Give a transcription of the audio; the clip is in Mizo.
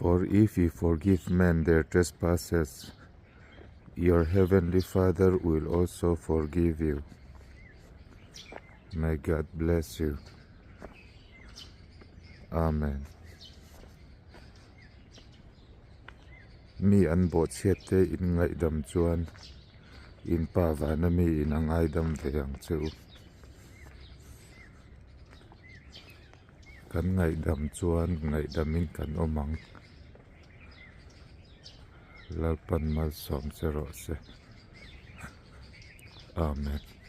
For if you forgive men their trespasses, your heavenly Father will also forgive you. May God bless you. Amen. Mi an bawhchhiatte in ngaihdam chuan in Pa vana mi in a ngaidam ve ang che u. Kan ngaihdam chuan ngaihdamin kan awm ang. Lalpan malsawm che rawh se. Amen.